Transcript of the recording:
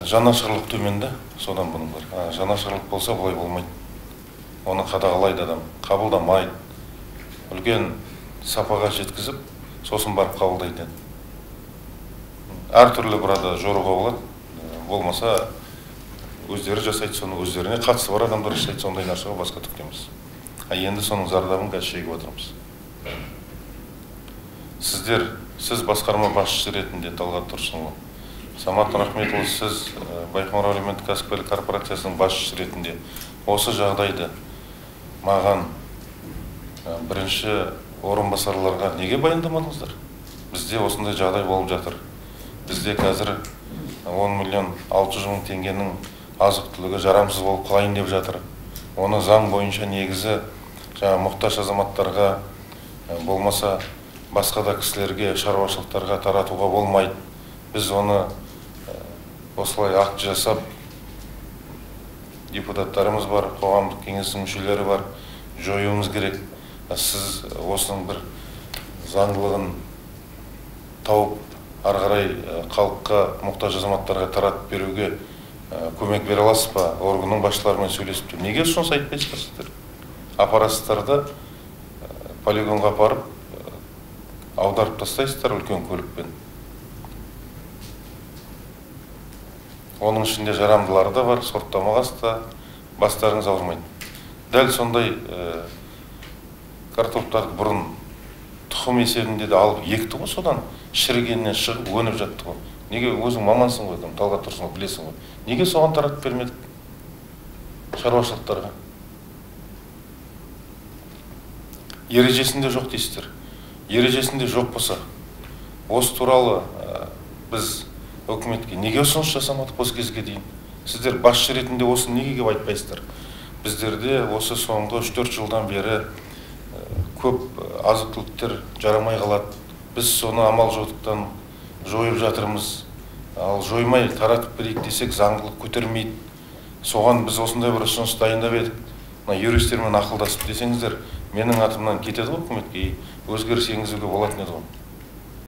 Жанашырлық төмен да, содан бұның бар. Жанашырлық болса бұлай болмайды. Оны қадағалайды адам, қабылдамайды. Үлкен сапаға жеткізіп, сосын барып қабылдайды. Әртүрлі burada жоруға болады. Болмаса өздері жасайды, соны өздеріне қатысы бар адамдар жасайды, сондай нәрсеге басқа түк емес. А енді соның зардабын қазір шегіп отырмыз. Сіздер, сіз басқарма басшысы ретінде Талғат Тұрсынұлы, Самат Нұрахметұлы, сіз Байқоңыр әлеуметтік кәсіпкерлік корпорациясының басшысы ретінде осы жағдайды маған бірінші орынбасарларға неге баяндамадыңыздар? Бізде осындай жағдай болып жатыр. Бізде қазір 10 миллион 600 мың теңгенің азық-түлігі жарамсыз болып қалайын деп жатыр. Оны заң бойынша негізі жаңа мұқтаж азаматтарға болмаса басқа да кісілерге, шаруашылықтарға таратуға болмайды. Біз оны осылай акт жасап, депутаттарымыз бар, қоғамдық кеңестің мүшелері бар, жоюымыз керек. Сіз осының бір заңдылығын тауып, ары қарай халыққа, мұқтаж азаматтарға таратып беруге көмек бере аласыз ба? Органның басшыларымен сөйлесіп тұр. Неге ұсыныс айтпайсыздар сіздер? Апарасыздар да полигонға апарып, аударып тастайсыздар үлкен көлікпен. Оның ішінде жарамдылары да бар, сорттамағасы да, бастарыңыз ауырмайды. Дәл сондай картоптарды бұрын тұқым есебінде де алып екті ғой, содан шірігеннен шығып өніп жатты ғой. Неге өзің мамансың ғой, Талғат Тұрсынұлы, білесің ғой. Неге соған таратып бермедік шаруашылықтарға? Ережесінде жоқ дейсіздер. Ережесінде жоқ болса, осы туралы біз үкіметке неге ұсыныс жасамадық осы кезге дейін? Сіздер басшы ретінде осыны неге келіп айтпайсыздар? Біздерде осы соңғы 3-4 жылдан бері көп азық-түліктер жарамай қалады. Біз соны амал жоқтықтан жойып жатырмыз. Ал жоймай таратып берейік десек, заңдылық көтермейді. Соған біз осындай бір ұсыныс дайындап едік. Мына юристтермен ақылдасып десеңіздер, менің атымнан кетеді ғой үкіметке, өзгеріс енгізуге болатын еді ғой.